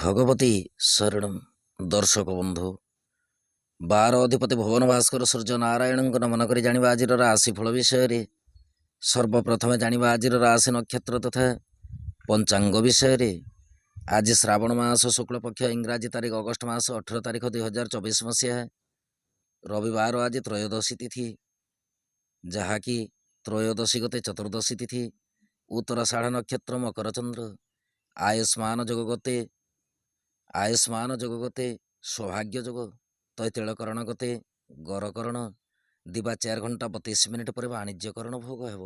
ଭଗବତୀ ଶରଣମ୍। ଦର୍ଶକ ବନ୍ଧୁ, 12 ଅଧିପତି ଭୁବନ ଭାସ୍କର ସୂର୍ଯ୍ୟ ନାରାୟଣଙ୍କ ନମନ କରି ଜାଣିବା ଆଜିର ରାଶିଫଳ ବିଷୟରେ। ସର୍ବପ୍ରଥମେ ଜାଣିବା ଆଜିର ରାଶି, ନକ୍ଷତ୍ର ତଥା ପଞ୍ଚାଙ୍ଗ ବିଷୟରେ। ଆଜି ଶ୍ରାବଣ ମାସ ଶୁକ୍ଳପକ୍ଷ, ଇଂରାଜୀ ତାରିଖ ଅଗଷ୍ଟ ମାସ 18 ତାରିଖ, 2024 ମସିହା, ରବିବାର। ଆଜି ତ୍ରୟୋଦଶୀ ତିଥି, ଯାହାକି ତ୍ରୟୋଦଶୀ ଗତେ ଚତୁର୍ଦ୍ଦଶୀ ତିଥି, ଉତ୍ତରାଷାଢ଼ ନକ୍ଷତ୍ର, ମକର ଚନ୍ଦ୍ର, ଆୟୁଷ୍ମାନ ଯୋଗ ଗତେ ସୌଭାଗ୍ୟ ଯୋଗ, ତୈତିଳକରଣ ଗତେ ଗରକରଣ, ଦିବା 4 ଘଣ୍ଟା 32 ମିନିଟ୍ ପରେ ବାଣିଜ୍ୟକରଣ ଭୋଗ ହେବ।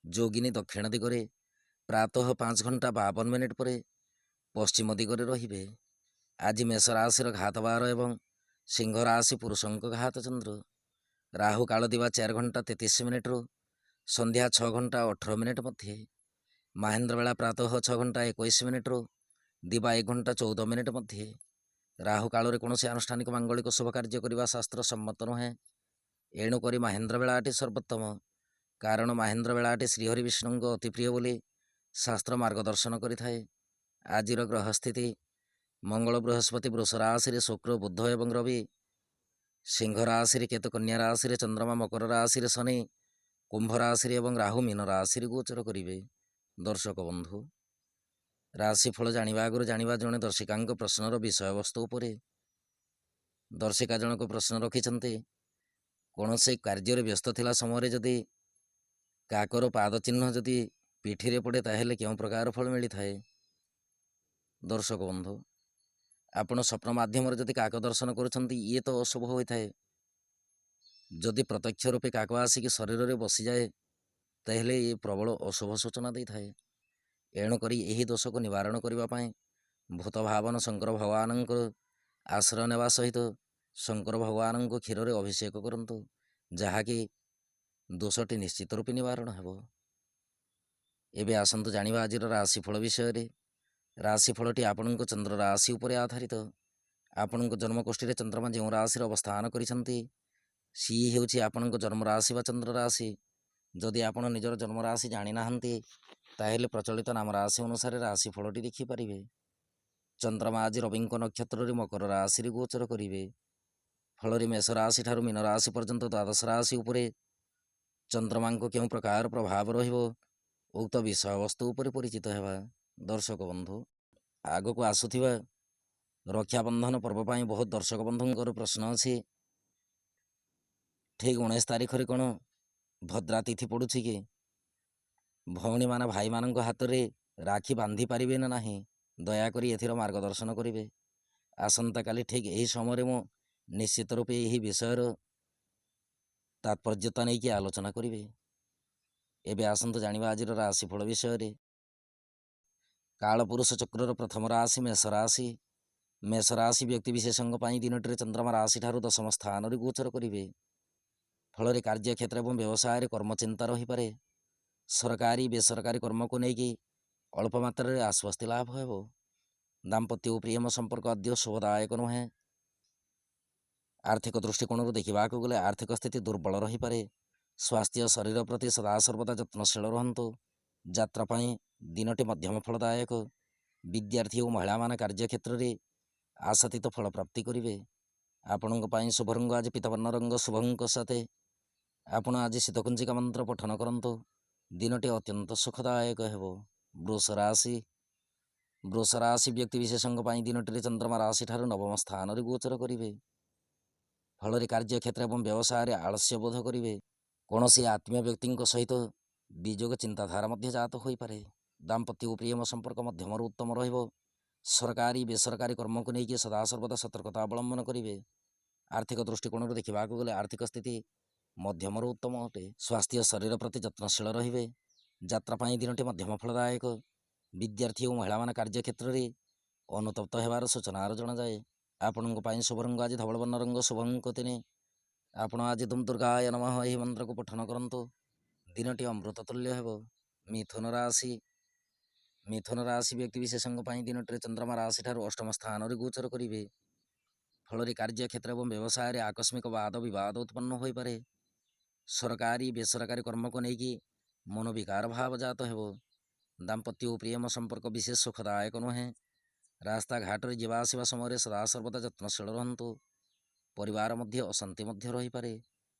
ଯୋଗିନୀ ଦକ୍ଷିଣ ଦିଗରେ, ପ୍ରାତଃ 5 ଘଣ୍ଟା 52 ମିନିଟ୍ ପରେ ପଶ୍ଚିମ ଦିଗରେ ରହିବେ। ଆଜି ମେଷ ରାଶିର ଘାତବାର ଏବଂ ସିଂହ ରାଶି ପୁରୁଷଙ୍କ ଘାତ ଚନ୍ଦ୍ର। ରାହୁ କାଳ ଦିବା 4 ଘଣ୍ଟା 33 ମିନିଟ୍ରୁ ସନ୍ଧ୍ୟା 6 ଘଣ୍ଟା 18 ମିନିଟ୍ ମଧ୍ୟେ। ମାହେନ୍ଦ୍ର ବେଳା ପ୍ରାତଃ 6 ଘଣ୍ଟା 21 ମିନିଟ୍ରୁ ଦିବା 1 ଘଣ୍ଟା 14 ମିନିଟ୍ ମଧ୍ୟେ। ରାହୁ କାଳରେ କୌଣସି ଆନୁଷ୍ଠାନିକ ମାଙ୍ଗଳିକ ଶୁଭ କାର୍ଯ୍ୟ କରିବା ଶାସ୍ତ୍ର ସମ୍ମତ ନୁହେଁ। ଏଣୁକରି ମାହେନ୍ଦ୍ର ବେଳାଟି ସର୍ବୋତ୍ତମ, କାରଣ ମାହେନ୍ଦ୍ର ବେଳାଟି ଶ୍ରୀହରି ବିଷ୍ଣୁଙ୍କ ଅତି ପ୍ରିୟ ବୋଲି ଶାସ୍ତ୍ର ମାର୍ଗଦର୍ଶନ କରିଥାଏ। ଆଜିର ଗ୍ରହ ସ୍ଥିତି: ମଙ୍ଗଳ ବୃହସ୍ପତି ବୃଷ ରାଶିରେ, ଶୁକ୍ର ବୁଧ ଏବଂ ରବି ସିଂହ ରାଶିରେ, କେତୁ କନ୍ୟା ରାଶିରେ, ଚନ୍ଦ୍ରମା ମକର ରାଶିରେ, ଶନି କୁମ୍ଭ ରାଶିରେ ଏବଂ ରାହୁ ମୀନ ରାଶିରେ ଗୋଚର କରିବେ। ଦର୍ଶକ ବନ୍ଧୁ, ରାଶିଫଳ ଜାଣିବା ଆଗରୁ ଜାଣିବା ଜଣେ ଦର୍ଶିକାଙ୍କ ପ୍ରଶ୍ନର ବିଷୟବସ୍ତୁ ଉପରେ। ଦର୍ଶିକା ଜଣକ ପ୍ରଶ୍ନ ରଖିଛନ୍ତି, କୌଣସି କାର୍ଯ୍ୟରେ ବ୍ୟସ୍ତ ଥିଲା ସମୟରେ ଯଦି କାକର ପାଦ ଚିହ୍ନ ଯଦି ପିଠିରେ ପଡ଼େ, ତାହେଲେ କେଉଁ ପ୍ରକାର ଫଳ ମିଳିଥାଏ? ଦର୍ଶକ ବନ୍ଧୁ, ଆପଣ ସ୍ୱପ୍ନ ମାଧ୍ୟମରେ ଯଦି କାକ ଦର୍ଶନ କରୁଛନ୍ତି, ଇଏ ତ ଅଶୁଭ ହୋଇଥାଏ। ଯଦି ପ୍ରତ୍ୟକ୍ଷ ରୂପେ କାକ ଆସିକି ଶରୀରରେ ବସିଯାଏ, ତାହେଲେ ଇଏ ପ୍ରବଳ ଅଶୁଭ ସୂଚନା ଦେଇଥାଏ। ଏଣୁକରି ଏହି ଦୋଷକୁ ନିବାରଣ କରିବା ପାଇଁ ଭୂତ ଭାବନ ଶଙ୍କର ଭଗବାନଙ୍କ ଆଶ୍ରୟ ନେବା ସହିତ ଶଙ୍କର ଭଗବାନଙ୍କୁ କ୍ଷୀରରେ ଅଭିଷେକ କରନ୍ତୁ, ଯାହାକି ଦୋଷଟି ନିଶ୍ଚିତ ରୂପେ ନିବାରଣ ହେବ। ଏବେ ଆସନ୍ତୁ ଜାଣିବା ଆଜିର ରାଶିଫଳ ବିଷୟରେ। ରାଶିଫଳଟି ଆପଣଙ୍କ ଚନ୍ଦ୍ର ରାଶି ଉପରେ ଆଧାରିତ। ଆପଣଙ୍କ ଜନ୍ମକୋଷ୍ଠୀରେ ଚନ୍ଦ୍ରମା ଯେଉଁ ରାଶିରେ ଅବସ୍ଥାନ କରିଛନ୍ତି, ସିଏ ହେଉଛି ଆପଣଙ୍କ ଜନ୍ମ ରାଶି ବା ଚନ୍ଦ୍ର ରାଶି। ଯଦି ଆପଣ ନିଜର ଜନ୍ମ ରାଶି ଜାଣିନାହାନ୍ତି, ତାହେଲେ ପ୍ରଚଳିତ ନାମ ରାଶି ଅନୁସାରେ ରାଶି ଫଳଟି ଦେଖିପାରିବେ। ଚନ୍ଦ୍ରମା ଆଜି ରବିଙ୍କ ନକ୍ଷତ୍ରରେ ମକର ରାଶିରେ ଗୋଚର କରିବେ। ଫଳରେ ମେଷ ରାଶି ଠାରୁ ମୀନ ରାଶି ପର୍ଯ୍ୟନ୍ତ ଦ୍ୱାଦଶ ରାଶି ଉପରେ ଚନ୍ଦ୍ରମାଙ୍କ କେଉଁ ପ୍ରକାର ପ୍ରଭାବ ରହିବ, ଉକ୍ତ ବିଷୟବସ୍ତୁ ଉପରେ ପରିଚିତ ହେବା। ଦର୍ଶକ ବନ୍ଧୁ, ଆଗକୁ ଆସୁଥିବା ରକ୍ଷାବନ୍ଧନ ପର୍ବ ପାଇଁ ବହୁତ ଦର୍ଶକ ବନ୍ଧୁଙ୍କର ପ୍ରଶ୍ନ ଅଛି, ଠିକ୍ 19 ତାରିଖରେ କ'ଣ ଭଦ୍ରା ତିଥି ପଡ଼ୁଛି କି? ଭଉଣୀମାନେ ଭାଇମାନଙ୍କ ହାତରେ ରାକ୍ଷୀ ବାନ୍ଧି ପାରିବେ ନା ନାହିଁ? ଦୟାକରି ଏଥିର ମାର୍ଗଦର୍ଶନ କରିବେ। ଆସନ୍ତାକାଲି ଠିକ୍ ଏହି ସମୟରେ ମୁଁ ନିଶ୍ଚିତ ରୂପେ ଏହି ବିଷୟର ତାତ୍ପର୍ଯ୍ୟତା ନେଇକି ଆଲୋଚନା କରିବି। ଏବେ ଆସନ୍ତୁ ଜାଣିବା ଆଜିର ରାଶିଫଳ ବିଷୟରେ। କାଳପୁରୁଷ ଚକ୍ରର ପ୍ରଥମ ରାଶି ମେଷ ରାଶି। ମେଷ ରାଶି ବ୍ୟକ୍ତିବିଶେଷଙ୍କ ପାଇଁ ଦିନଟିରେ ଚନ୍ଦ୍ରମା ରାଶିଠାରୁ ଦଶମ ସ୍ଥାନରେ ଗୋଚର କରିବେ। ଫଳରେ କାର୍ଯ୍ୟକ୍ଷେତ୍ର ଏବଂ ବ୍ୟବସାୟରେ କର୍ମଚିନ୍ତା ରହିପାରେ। ସରକାରୀ ବେସରକାରୀ କର୍ମକୁ ନେଇକି ଅଳ୍ପ ମାତ୍ରାରେ ଆଶ୍ୱସ୍ତି ଲାଭ ହେବ। ଦାମ୍ପତ୍ୟ ଓ ପ୍ରେମ ସମ୍ପର୍କ ଆଦ୍ୟ ଶୁଭଦାୟକ ନୁହେଁ। ଆର୍ଥିକ ଦୃଷ୍ଟିକୋଣରୁ ଦେଖିବାକୁ ଗଲେ ଆର୍ଥିକ ସ୍ଥିତି ଦୁର୍ବଳ ରହିପାରେ। ସ୍ୱାସ୍ଥ୍ୟ ଶରୀର ପ୍ରତି ସଦାସର୍ବଦା ଯତ୍ନଶୀଳ ରୁହନ୍ତୁ। ଯାତ୍ରା ପାଇଁ ଦିନଟି ମଧ୍ୟମ ଫଳଦାୟକ। ବିଦ୍ୟାର୍ଥୀ ଓ ମହିଳାମାନେ କାର୍ଯ୍ୟକ୍ଷେତ୍ରରେ ଆଶାତୀତ ଫଳ ପ୍ରାପ୍ତି କରିବେ। ଆପଣଙ୍କ ପାଇଁ ଶୁଭ ରଙ୍ଗ ଆଜି ପିତବର୍ଣ୍ଣ ରଙ୍ଗ, ଶୁଭଙ୍କ ସାଥେ। ଆପଣ ଆଜି ଶୀତକୁଞ୍ଜିକା ମନ୍ତ୍ର ପଠନ କରନ୍ତୁ। ଦିନଟି ଅତ୍ୟନ୍ତ ସୁଖଦାୟକ ହେବ। ବୃଷ ରାଶି। ବୃଷ ରାଶି ବ୍ୟକ୍ତିବିଶେଷଙ୍କ ପାଇଁ ଦିନଟିରେ ଚନ୍ଦ୍ରମା ରାଶିଠାରୁ ନବମ ସ୍ଥାନରେ ଗୋଚର କରିବେ। ଫଳରେ କାର୍ଯ୍ୟକ୍ଷେତ୍ର ଏବଂ ବ୍ୟବସାୟରେ ଆଳସ୍ୟ ବୋଧ କରିବେ। କୌଣସି ଆତ୍ମୀୟ ବ୍ୟକ୍ତିଙ୍କ ସହିତ ବିଯୋଗ ଚିନ୍ତାଧାରା ମଧ୍ୟ ଜାତ ହୋଇପାରେ। ଦାମ୍ପତ୍ୟ ଓ ପ୍ରେମ ସମ୍ପର୍କ ମଧ୍ୟମରୁ ଉତ୍ତମ ରହିବ। ସରକାରୀ ବେସରକାରୀ କର୍ମକୁ ନେଇକି ସଦାସର୍ବଦା ସତର୍କତା ଅବଲମ୍ବନ କରିବେ। ଆର୍ଥିକ ଦୃଷ୍ଟିକୋଣରୁ ଦେଖିବାକୁ ଗଲେ ଆର୍ଥିକ ସ୍ଥିତି ମଧ୍ୟମରୁ ଉତ୍ତମ ଅଟେ। ସ୍ୱାସ୍ଥ୍ୟ ଶରୀର ପ୍ରତି ଯତ୍ନଶୀଳ ରହିବେ। ଯାତ୍ରା ପାଇଁ ଦିନଟି ମଧ୍ୟମ ଫଳଦାୟକ। ବିଦ୍ୟାର୍ଥୀ ଓ ମହିଳାମାନେ କାର୍ଯ୍ୟକ୍ଷେତ୍ରରେ ଅନୁତପ୍ତ ହେବାର ସୂଚନାର ଜଣାଯାଏ। ଆପଣଙ୍କ ପାଇଁ ଶୁଭ ରଙ୍ଗ ଆଜି ଧବଳବର୍ଣ୍ଣ ରଙ୍ଗ, ଶୁଭଙ୍କ 3। ଆପଣ ଆଜି ଦୁମ୍ ଦୁର୍ଗାୟ ନମଃ ଏହି ମନ୍ତ୍ରକୁ ପଠନ କରନ୍ତୁ। ଦିନଟି ଅମୃତ ତୁଲ୍ୟ ହେବ। ମିଥୁନ ରାଶି। ମିଥୁନ ରାଶି ବ୍ୟକ୍ତିବିଶେଷଙ୍କ ପାଇଁ ଦିନଟିରେ ଚନ୍ଦ୍ରମା ରାଶିଠାରୁ ଅଷ୍ଟମ ସ୍ଥାନରେ ଗୋଚର କରିବେ। ଫଳରେ କାର୍ଯ୍ୟକ୍ଷେତ୍ର ଏବଂ ବ୍ୟବସାୟରେ ଆକସ୍ମିକ ବାଦ ବିବାଦ ଉତ୍ପନ୍ନ ହୋଇପାରେ। ସରକାରୀ ବେସରକାରୀ କର୍ମକୁ ନେଇକି ମନୋବିକାର ଭାବ ଜାତ ହେବ। ଦାମ୍ପତ୍ୟ ଓ ପ୍ରେମ ସମ୍ପର୍କ ବିଶେଷ ସୁଖଦାୟକ ନୁହେଁ। ରାସ୍ତାଘାଟରେ ଯିବା ଆସିବା ସମୟରେ ସଦାସର୍ବଦା ଯତ୍ନଶୀଳ ରୁହନ୍ତୁ। ପରିବାର ମଧ୍ୟ ଅଶାନ୍ତି ମଧ୍ୟ ରହିପାରେ।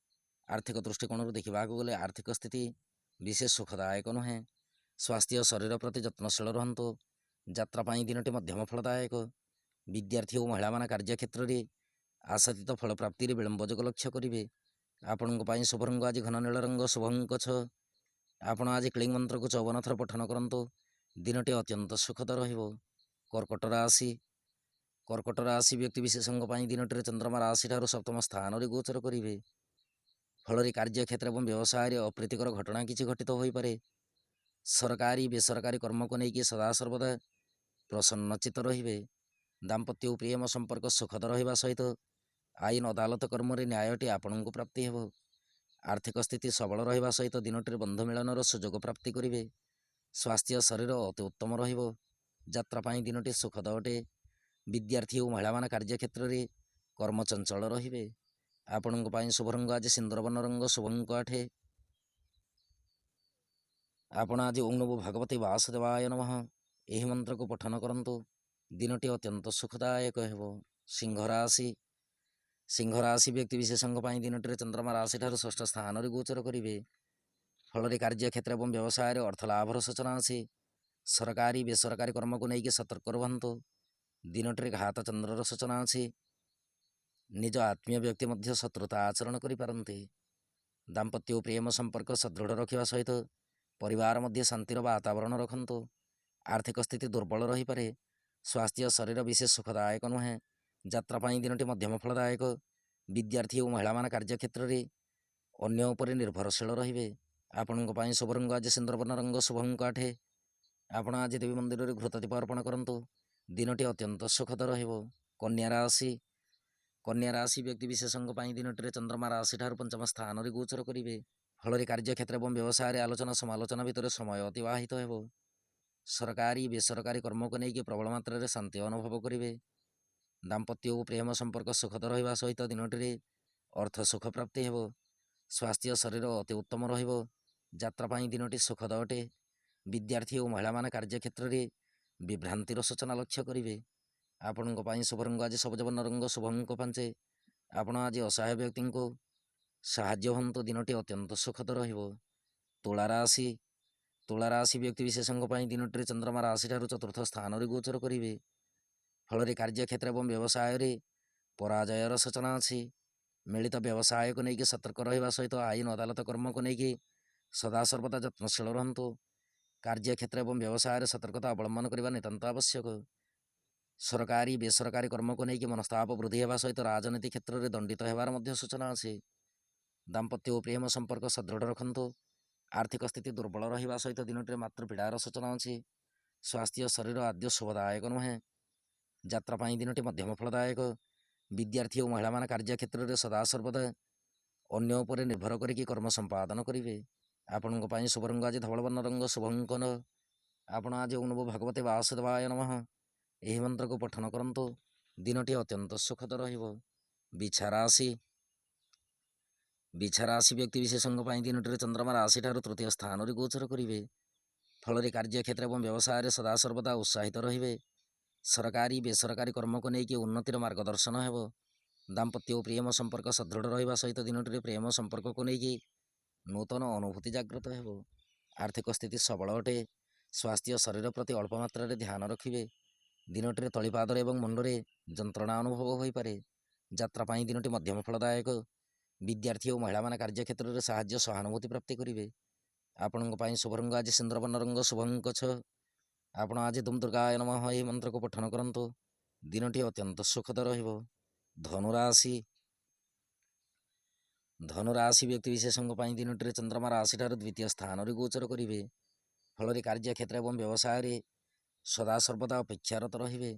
ଆର୍ଥିକ ଦୃଷ୍ଟିକୋଣରୁ ଦେଖିବାକୁ ଗଲେ ଆର୍ଥିକ ସ୍ଥିତି ବିଶେଷ ସୁଖଦାୟକ ନୁହେଁ। ସ୍ୱାସ୍ଥ୍ୟ ଶରୀର ପ୍ରତି ଯତ୍ନଶୀଳ ରୁହନ୍ତୁ। ଯାତ୍ରା ପାଇଁ ଦିନଟି ମଧ୍ୟମ ଫଳଦାୟକ। ବିଦ୍ୟାର୍ଥୀ ଓ ମହିଳାମାନେ କାର୍ଯ୍ୟକ୍ଷେତ୍ରରେ ଆଶାତୀତ ଫଳପ୍ରାପ୍ତିରେ ବିଳମ୍ବ ଯୋଗ ଲକ୍ଷ୍ୟ କରିବେ। ଆପଣଙ୍କ ପାଇଁ ଶୁଭ ରଙ୍ଗ ଆଜି ଘନ ନୀଳ ରଙ୍ଗ, ଶୁଭ ଅଙ୍କ 6। ଆପଣ ଆଜି କ୍ଲିଂ ମନ୍ତ୍ରକୁ 54 ଥର ପଠନ କରନ୍ତୁ। ଦିନଟି ଅତ୍ୟନ୍ତ ସୁଖଦ ରହିବ। କର୍କଟ ରାଶି। କର୍କଟ ରାଶି ବ୍ୟକ୍ତିବିଶେଷଙ୍କ ପାଇଁ ଦିନଟିରେ ଚନ୍ଦ୍ରମା ରାଶିଠାରୁ ସପ୍ତମ ସ୍ଥାନରେ ଗୋଚର କରିବେ। ଫଳରେ କାର୍ଯ୍ୟକ୍ଷେତ୍ର ଏବଂ ବ୍ୟବସାୟରେ ଅପ୍ରୀତିକର ଘଟଣା କିଛି ଘଟିତ ହୋଇପାରେ। ସରକାରୀ ବେସରକାରୀ କର୍ମକୁ ନେଇକି ସଦାସର୍ବଦା ପ୍ରସନ୍ନଚିତ୍ତ ରହିବେ। ଦାମ୍ପତ୍ୟ ଓ ପ୍ରେମ ସମ୍ପର୍କ ସୁଖଦ ରହିବା ସହିତ ଆଇନ ଅଦାଲତ କର୍ମରେ ନ୍ୟାୟଟି ଆପଣଙ୍କୁ ପ୍ରାପ୍ତି ହେବ। ଆର୍ଥିକ ସ୍ଥିତି ସବଳ ରହିବା ସହିତ ଦିନଟିରେ ବନ୍ଧୁ ମିଳନର ସୁଯୋଗ ପ୍ରାପ୍ତି କରିବେ। ସ୍ୱାସ୍ଥ୍ୟ ଶରୀର ଅତି ଉତ୍ତମ ରହିବ। ଯାତ୍ରା ପାଇଁ ଦିନଟି ସୁଖଦ ଅଟେ। ବିଦ୍ୟାର୍ଥୀ ଓ ମହିଳାମାନେ କାର୍ଯ୍ୟକ୍ଷେତ୍ରରେ କର୍ମଚଞ୍ଚଳ ରହିବେ। ଆପଣଙ୍କ ପାଇଁ ଶୁଭ ରଙ୍ଗ ଆଜି ସିନ୍ଦୁରବର୍ଣ୍ଣ ରଙ୍ଗ, ଶୁଭ ଅଙ୍କ 8। ଆପଣ ଆଜି ଓଁ ନମୋ ଭଗବତେ ବାସୁଦେବାୟ ନମଃ ଏହି ମନ୍ତ୍ରକୁ ପଠନ କରନ୍ତୁ। ଦିନଟି ଅତ୍ୟନ୍ତ ସୁଖଦାୟକ ହେବ। ସିଂହ ରାଶି। ସିଂହ ରାଶି ବ୍ୟକ୍ତିବିଶେଷଙ୍କ ପାଇଁ ଦିନଟିରେ ଚନ୍ଦ୍ରମା ରାଶିଠାରୁ ଷଷ୍ଠ ସ୍ଥାନରେ ଗୋଚର କରିବେ। ଫଳରେ କାର୍ଯ୍ୟକ୍ଷେତ୍ର ଏବଂ ବ୍ୟବସାୟରେ ଅର୍ଥ ଲାଭର ସୂଚନା ଅଛି। ସରକାରୀ ବେସରକାରୀ କର୍ମକୁ ନେଇକି ସତର୍କ ରୁହନ୍ତୁ। ଦିନଟିରେ ଘାତ ଚନ୍ଦ୍ରର ସୂଚନା ଅଛି। ନିଜ ଆତ୍ମୀୟ ବ୍ୟକ୍ତି ମଧ୍ୟ ଶତ୍ରୁତା ଆଚରଣ କରିପାରନ୍ତି। ଦାମ୍ପତ୍ୟ ଓ ପ୍ରେମ ସମ୍ପର୍କ ସୁଦୃଢ଼ ରଖିବା ସହିତ ପରିବାର ମଧ୍ୟ ଶାନ୍ତିର ବାତାବରଣ ରଖନ୍ତୁ। ଆର୍ଥିକ ସ୍ଥିତି ଦୁର୍ବଳ ରହିପାରେ। ସ୍ୱାସ୍ଥ୍ୟ ଶରୀର ବିଶେଷ ସୁଖଦାୟକ ନୁହେଁ। ଯାତ୍ରା ପାଇଁ ଦିନଟି ମଧ୍ୟମ ଫଳଦାୟକ। ବିଦ୍ୟାର୍ଥୀ ଓ ମହିଳାମାନେ କାର୍ଯ୍ୟକ୍ଷେତ୍ରରେ ଅନ୍ୟ ଉପରେ ନିର୍ଭରଶୀଳ ରହିବେ। ଆପଣଙ୍କ ପାଇଁ ଶୁଭ ରଙ୍ଗ ଆଜି ସିନ୍ଦୁରବର୍ଣ୍ଣ ରଙ୍ଗ, ଶୁଭ ଅଙ୍କ 8। ଆପଣ ଆଜି ଦେବୀ ମନ୍ଦିରରେ ଘୃତ ଦୀପ ଅର୍ପଣ କରନ୍ତୁ। ଦିନଟି ଅତ୍ୟନ୍ତ ସୁଖଦ ରହିବ। କନ୍ୟା ରାଶି। କନ୍ୟା ରାଶି ବ୍ୟକ୍ତିବିଶେଷଙ୍କ ପାଇଁ ଦିନଟିରେ ଚନ୍ଦ୍ରମା ରାଶିଠାରୁ ପଞ୍ଚମ ସ୍ଥାନରେ ଗୋଚର କରିବେ। ଫଳରେ କାର୍ଯ୍ୟକ୍ଷେତ୍ର ଏବଂ ବ୍ୟବସାୟରେ ଆଲୋଚନା ସମାଲୋଚନା ଭିତରେ ସମୟ ଅତିବାହିତ ହେବ। ସରକାରୀ ବେସରକାରୀ କର୍ମକୁ ନେଇକି ପ୍ରବଳ ମାତ୍ରାରେ ଶାନ୍ତି ଅନୁଭବ କରିବେ। ଦାମ୍ପତ୍ୟ ଓ ପ୍ରେମ ସମ୍ପର୍କ ସୁଖଦ ରହିବା ସହିତ ଦିନଟିରେ ଅର୍ଥ ସୁଖ ପ୍ରାପ୍ତି ହେବ। ସ୍ୱାସ୍ଥ୍ୟ ଶରୀର ଅତି ଉତ୍ତମ ରହିବ। ଯାତ୍ରା ପାଇଁ ଦିନଟି ସୁଖଦ ଅଟେ। ବିଦ୍ୟାର୍ଥୀ ଓ ମହିଳାମାନେ କାର୍ଯ୍ୟକ୍ଷେତ୍ରରେ ବିଭ୍ରାନ୍ତିର ସୂଚନା ଲକ୍ଷ୍ୟ କରିବେ। ଆପଣଙ୍କ ପାଇଁ ଶୁଭ ରଙ୍ଗ ଆଜି ସବୁଜ ବର୍ଣ୍ଣ ରଙ୍ଗ, ଶୁଭ ଅଙ୍କ 5। ଆପଣ ଆଜି ଅସହାୟ ବ୍ୟକ୍ତିଙ୍କୁ ସାହାଯ୍ୟ ହୁଅନ୍ତୁ। ଦିନଟି ଅତ୍ୟନ୍ତ ସୁଖଦ ରହିବ। ତୁଳା ରାଶି। ତୁଳା ରାଶି ବ୍ୟକ୍ତିବିଶେଷଙ୍କ ପାଇଁ ଦିନଟିରେ ଚନ୍ଦ୍ରମା ରାଶିଠାରୁ ଚତୁର୍ଥ ସ୍ଥାନରେ ଗୋଚର କରିବେ। ଫଳରେ କାର୍ଯ୍ୟକ୍ଷେତ୍ର ଏବଂ ବ୍ୟବସାୟରେ ପରାଜୟର ସୂଚନା ଅଛି। ମିଳିତ ବ୍ୟବସାୟକୁ ନେଇକି ସତର୍କ ରହିବା ସହିତ ଆଇନ ଅଦାଲତ କର୍ମକୁ ନେଇକି ସଦାସର୍ବଦା ଯତ୍ନଶୀଳ ରୁହନ୍ତୁ। କାର୍ଯ୍ୟକ୍ଷେତ୍ର ଏବଂ ବ୍ୟବସାୟରେ ସତର୍କତା ଅବଲମ୍ବନ କରିବା ନିତାନ୍ତ ଆବଶ୍ୟକ। ସରକାରୀ ବେସରକାରୀ କର୍ମକୁ ନେଇକି ମନସ୍ତାପ ବୃଦ୍ଧି ହେବା ସହିତ ରାଜନୀତି କ୍ଷେତ୍ରରେ ଦଣ୍ଡିତ ହେବାର ମଧ୍ୟ ସୂଚନା ଅଛି। ଦାମ୍ପତ୍ୟ ଓ ପ୍ରେମ ସମ୍ପର୍କ ସୁଦୃଢ଼ ରଖନ୍ତୁ। ଆର୍ଥିକ ସ୍ଥିତି ଦୁର୍ବଳ ରହିବା ସହିତ ଦିନଟିରେ ମାତୃପୀଡ଼ାର ସୂଚନା ଅଛି। ସ୍ୱାସ୍ଥ୍ୟ ଶରୀର ଆଦ୍ୟ ଶୁଭଦାୟକ ନୁହେଁ। ଯାତ୍ରା ପାଇଁ ଦିନଟି ମଧ୍ୟମ ଫଳଦାୟକ। ବିଦ୍ୟାର୍ଥୀ ଓ ମହିଳାମାନେ କାର୍ଯ୍ୟକ୍ଷେତ୍ରରେ ସଦାସର୍ବଦା ଅନ୍ୟ ଉପରେ ନିର୍ଭର କରିକି କର୍ମ ସମ୍ପାଦନ କରିବେ। ଆପଣଙ୍କ ପାଇଁ ଶୁଭ ରଙ୍ଗ ଆଜି ଧବଳବର୍ଣ୍ଣ ରଙ୍ଗ, ଶୁଭ ଅଙ୍କ 9। ଆପଣ ଆଜି ଓଁ ନମୋ ଭଗବତେ ବାସୁଦେବାୟ ନମଃ ଏହି ମନ୍ତ୍ରକୁ ପଠନ କରନ୍ତୁ। ଦିନଟି ଅତ୍ୟନ୍ତ ସୁଖଦ ରହିବ। ବିଛା ରାଶି। ବିଛା ରାଶି ବ୍ୟକ୍ତିବିଶେଷଙ୍କ ପାଇଁ ଦିନଟିରେ ଚନ୍ଦ୍ରମା ରାଶିଠାରୁ ତୃତୀୟ ସ୍ଥାନରେ ଗୋଚର କରିବେ। ଫଳରେ କାର୍ଯ୍ୟକ୍ଷେତ୍ର ଏବଂ ବ୍ୟବସାୟରେ ସଦାସର୍ବଦା ଉତ୍ସାହିତ ରହିବେ। ସରକାରୀ ବେସରକାରୀ କର୍ମକୁ ନେଇକି ଉନ୍ନତିର ମାର୍ଗଦର୍ଶନ ହେବ। ଦାମ୍ପତ୍ୟ ଓ ପ୍ରେମ ସମ୍ପର୍କ ସୁଦୃଢ଼ ରହିବା ସହିତ ଦିନଟିରେ ପ୍ରେମ ସମ୍ପର୍କକୁ ନେଇକି ନୂତନ ଅନୁଭୂତି ଜାଗ୍ରତ ହେବ। ଆର୍ଥିକ ସ୍ଥିତି ସବଳ ଅଟେ। ସ୍ୱାସ୍ଥ୍ୟ ଶରୀର ପ୍ରତି ଅଳ୍ପ ମାତ୍ରାରେ ଧ୍ୟାନ ରଖିବେ। ଦିନଟିରେ ତଳିପାଦରେ ଏବଂ ମୁଣ୍ଡରେ ଯନ୍ତ୍ରଣା ଅନୁଭବ ହୋଇପାରେ। ଯାତ୍ରା ପାଇଁ ଦିନଟି ମଧ୍ୟମ ଫଳଦାୟକ। ବିଦ୍ୟାର୍ଥୀ ଓ ମହିଳାମାନେ କାର୍ଯ୍ୟକ୍ଷେତ୍ରରେ ସାହାଯ୍ୟ ସହାନୁଭୂତି ପ୍ରାପ୍ତି କରିବେ। ଆପଣଙ୍କ ପାଇଁ ଶୁଭ ରଙ୍ଗ ଆଜି ସିନ୍ଦୁରବର୍ଣ୍ଣ ରଙ୍ଗ, ଶୁଭ ଅଙ୍କ 6। ଆପଣ ଆଜି ଦୁମ୍ ଦୁର୍ଗାୟ ନମଃ ଏହି ମନ୍ତ୍ରକୁ ପଠନ କରନ୍ତୁ। ଦିନଟି ଅତ୍ୟନ୍ତ ସୁଖଦ ରହିବ। ଧନୁରାଶି। ଧନୁରାଶି ବ୍ୟକ୍ତିବିଶେଷଙ୍କ ପାଇଁ ଦିନଟିରେ ଚନ୍ଦ୍ରମା ରାଶିଠାରୁ ଦ୍ୱିତୀୟ ସ୍ଥାନରେ ଗୋଚର କରିବେ। ଫଳରେ କାର୍ଯ୍ୟକ୍ଷେତ୍ର ଏବଂ ବ୍ୟବସାୟରେ ସଦାସର୍ବଦା ଅପେକ୍ଷାରତ ରହିବେ।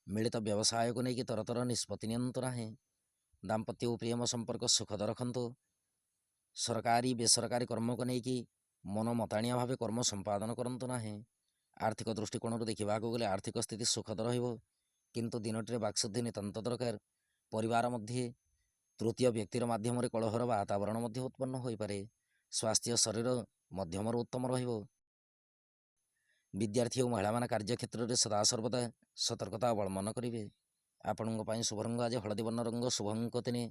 ମିଳିତ ବ୍ୟବସାୟକୁ ନେଇକି ତରତର ନିଷ୍ପତ୍ତି ନିଅନ୍ତୁ ନାହିଁ। ଦାମ୍ପତ୍ୟ ଓ ପ୍ରେମ ସମ୍ପର୍କ ସୁଖଦ ରଖନ୍ତୁ। ସରକାରୀ ବେସରକାରୀ କର୍ମକୁ ନେଇକି ମନ ମତାଣିଆ ଭାବେ କର୍ମ ସମ୍ପାଦନ କରନ୍ତୁ ନାହିଁ। ଆର୍ଥିକ ଦୃଷ୍ଟିକୋଣରୁ ଦେଖିବାକୁ ଗଲେ ଆର୍ଥିକ ସ୍ଥିତି ସୁଖଦ ରହିବ, କିନ୍ତୁ ଦିନଟିରେ ବାକ୍ଶୁଦ୍ଧି ନିତାନ୍ତ ଦରକାର। ପରିବାର ମଧ୍ୟେ ତୃତୀୟ ବ୍ୟକ୍ତିର ମାଧ୍ୟମରେ କଳହର ବାତାବରଣ ମଧ୍ୟ ଉତ୍ପନ୍ନ ହୋଇପାରେ। ସ୍ୱାସ୍ଥ୍ୟ ଶରୀର ମଧ୍ୟମରୁ ଉତ୍ତମ ରହିବ। ବିଦ୍ୟାର୍ଥୀ ଓ ମହିଳାମାନେ କାର୍ଯ୍ୟକ୍ଷେତ୍ରରେ ସଦାସର୍ବଦା ସତର୍କତା ଅବଲମ୍ବନ କରିବେ। ଆପଣଙ୍କ ପାଇଁ ଶୁଭ ରଙ୍ଗ ଆଜି ହଳଦୀ ବର୍ଣ୍ଣ ରଙ୍ଗ, ଶୁଭ ଅଙ୍କ 3।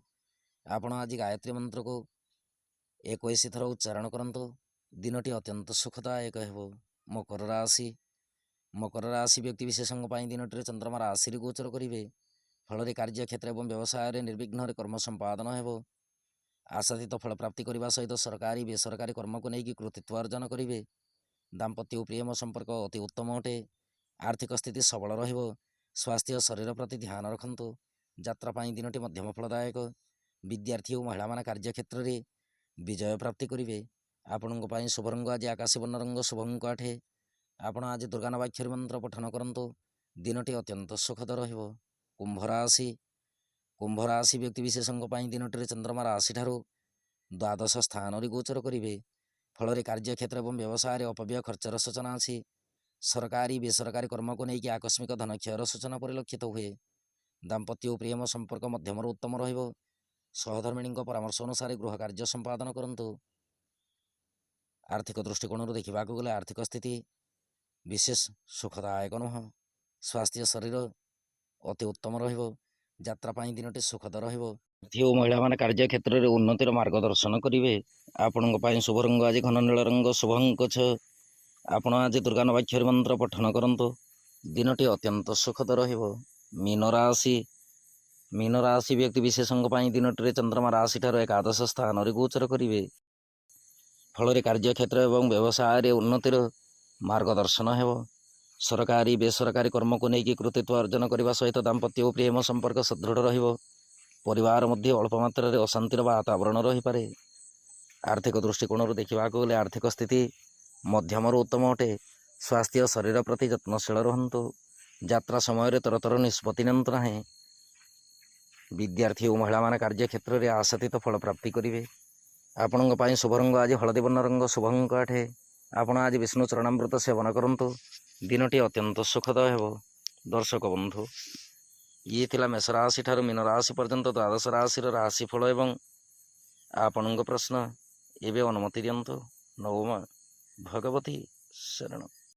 ଆପଣ ଆଜି ଗାୟତ୍ରୀ ମନ୍ତ୍ରକୁ 21 ଥର ଉଚ୍ଚାରଣ କରନ୍ତୁ। ଦିନଟି ଅତ୍ୟନ୍ତ ସୁଖଦାୟକ ହେବ। ମକର ରାଶି। ମକର ରାଶି ବ୍ୟକ୍ତିବିଶେଷଙ୍କ ପାଇଁ ଦିନଟିରେ ଚନ୍ଦ୍ରମା ରାଶିରେ ଗୋଚର କରିବେ। ଫଳରେ କାର୍ଯ୍ୟକ୍ଷେତ୍ର ଏବଂ ବ୍ୟବସାୟରେ ନିର୍ବିଘ୍ନରେ କର୍ମ ସମ୍ପାଦନ ହେବ। ଆଶାତୀତ ଫଳପ୍ରାପ୍ତି କରିବା ସହିତ ସରକାରୀ ବେସରକାରୀ କର୍ମକୁ ନେଇକି କୃତିତ୍ୱ ଅର୍ଜନ କରିବେ। ଦାମ୍ପତ୍ୟ ଓ ପ୍ରେମ ସମ୍ପର୍କ ଅତି ଉତ୍ତମ ଅଟେ। ଆର୍ଥିକ ସ୍ଥିତି ସବଳ ରହିବ। ସ୍ୱାସ୍ଥ୍ୟ ଶରୀର ପ୍ରତି ଧ୍ୟାନ ରଖନ୍ତୁ। ଯାତ୍ରା ପାଇଁ ଦିନଟି ମଧ୍ୟମ ଫଳଦାୟକ। ବିଦ୍ୟାର୍ଥୀ ଓ ମହିଳାମାନେ କାର୍ଯ୍ୟକ୍ଷେତ୍ରରେ ବିଜୟ ପ୍ରାପ୍ତି କରିବେ। ଆପଣଙ୍କ ପାଇଁ ଶୁଭ ରଙ୍ଗ ଆଜି ଆକାଶୀ ବର୍ଣ୍ଣ ରଙ୍ଗ, ଶୁଭ ଅଙ୍କ 8। ଆପଣ ଆଜି ଦୁର୍ଗା ନବାକ୍ଷରୀ ମନ୍ତ୍ର ପଠନ କରନ୍ତୁ। ଦିନଟି ଅତ୍ୟନ୍ତ ସୁଖଦ ରହିବ। କୁମ୍ଭ ରାଶି। କୁମ୍ଭ ରାଶି ବ୍ୟକ୍ତିବିଶେଷଙ୍କ ପାଇଁ ଦିନଟିରେ ଚନ୍ଦ୍ରମା ରାଶିଠାରୁ ଦ୍ୱାଦଶ ସ୍ଥାନରେ ଗୋଚର କରିବେ। ଫଳରେ କାର୍ଯ୍ୟକ୍ଷେତ୍ର ଏବଂ ବ୍ୟବସାୟରେ ଅପବ୍ୟୟ ଖର୍ଚ୍ଚର ସୂଚନା ଅଛି। ସରକାରୀ ବେସରକାରୀ କର୍ମକୁ ନେଇକି ଆକସ୍ମିକ ଧନକ୍ଷୟର ସୂଚନା ପରିଲକ୍ଷିତ ହୁଏ। ଦାମ୍ପତ୍ୟ ଓ ପ୍ରେମ ସମ୍ପର୍କ ମଧ୍ୟମରୁ ଉତ୍ତମ ରହିବ। ସହଧର୍ମିଣୀଙ୍କ ପରାମର୍ଶ ଅନୁସାରେ ଗୃହ କାର୍ଯ୍ୟ ସମ୍ପାଦନ କରନ୍ତୁ। ଆର୍ଥିକ ଦୃଷ୍ଟିକୋଣରୁ ଦେଖିବାକୁ ଗଲେ ଆର୍ଥିକ ସ୍ଥିତି ବିଶେଷ ସୁଖଦାୟକ ନୁହଁ। ସ୍ୱାସ୍ଥ୍ୟ ଶରୀର ଅତି ଉତ୍ତମ ରହିବ। ଯାତ୍ରା ପାଇଁ ଦିନଟି ସୁଖଦ ରହିବ। ଓ ମହିଳାମାନେ କାର୍ଯ୍ୟକ୍ଷେତ୍ରରେ ଉନ୍ନତିର ମାର୍ଗଦର୍ଶନ କରିବେ। ଆପଣଙ୍କ ପାଇଁ ଶୁଭ ରଙ୍ଗ ଆଜି ଘନ ନୀଳ ରଙ୍ଗ, ଶୁଭ ଅଙ୍କ 6। ଆପଣ ଆଜି ଦୁର୍ଗା ନବାକ୍ଷରୀ ମନ୍ତ୍ର ପଠନ କରନ୍ତୁ। ଦିନଟି ଅତ୍ୟନ୍ତ ସୁଖଦ ରହିବ। ମୀନ ରାଶି। ମୀନ ରାଶି ବ୍ୟକ୍ତି ବିଶେଷଙ୍କ ପାଇଁ ଦିନଟିରେ ଚନ୍ଦ୍ରମା ରାଶିଠାରୁ ଏକାଦଶ ସ୍ଥାନରେ ଗୋଚର କରିବେ। ଫଳରେ କାର୍ଯ୍ୟକ୍ଷେତ୍ର ଏବଂ ବ୍ୟବସାୟରେ ଉନ୍ନତିର ମାର୍ଗଦର୍ଶନ ହେବ। ସରକାରୀ ବେସରକାରୀ କର୍ମକୁ ନେଇକି କୃତିତ୍ୱ ଅର୍ଜନ କରିବା ସହିତ ଦାମ୍ପତ୍ୟ ଓ ପ୍ରେମ ସମ୍ପର୍କ ସୁଦୃଢ଼ ରହିବ। ପରିବାର ମଧ୍ୟ ଅଳ୍ପ ମାତ୍ରାରେ ଅଶାନ୍ତିର ବାତାବରଣ ରହିପାରେ। ଆର୍ଥିକ ଦୃଷ୍ଟିକୋଣରୁ ଦେଖିବାକୁ ଗଲେ ଆର୍ଥିକ ସ୍ଥିତି ମଧ୍ୟମରୁ ଉତ୍ତମ ଅଟେ। ସ୍ୱାସ୍ଥ୍ୟ ଶରୀର ପ୍ରତି ଯତ୍ନଶୀଳ ରୁହନ୍ତୁ। ଯାତ୍ରା ସମୟରେ ତରତର ନିଷ୍ପତ୍ତି ନିଅନ୍ତୁ ନାହିଁ। ବିଦ୍ୟାର୍ଥୀ ଓ ମହିଳାମାନେ କାର୍ଯ୍ୟକ୍ଷେତ୍ରରେ ଆଶାତୀତ ଫଳ ପ୍ରାପ୍ତି କରିବେ। ଆପଣଙ୍କ ପାଇଁ ଶୁଭ ରଙ୍ଗ ଆଜି ହଳଦୀ ବର୍ଣ୍ଣ ରଙ୍ଗ, ଶୁଭ ଅଙ୍କ 8। ଆପଣ ଆଜି ବିଷ୍ଣୁ ଚରଣାମୃତ ସେବନ କରନ୍ତୁ। ଦିନଟି ଅତ୍ୟନ୍ତ ସୁଖଦ ହେବ। ଦର୍ଶକ ବନ୍ଧୁ, ଇଏ ଥିଲା ମେଷ ରାଶି ଠାରୁ ମୀନ ରାଶି ପର୍ଯ୍ୟନ୍ତ ଦ୍ୱାଦଶ ରାଶିର ରାଶିଫଳ ଏବଂ ଆପଣଙ୍କ ପ୍ରଶ୍ନ। ଏବେ ଅନୁମତି ଦିଅନ୍ତୁ। ନମୋ ଭଗବତୀ ଶରଣ।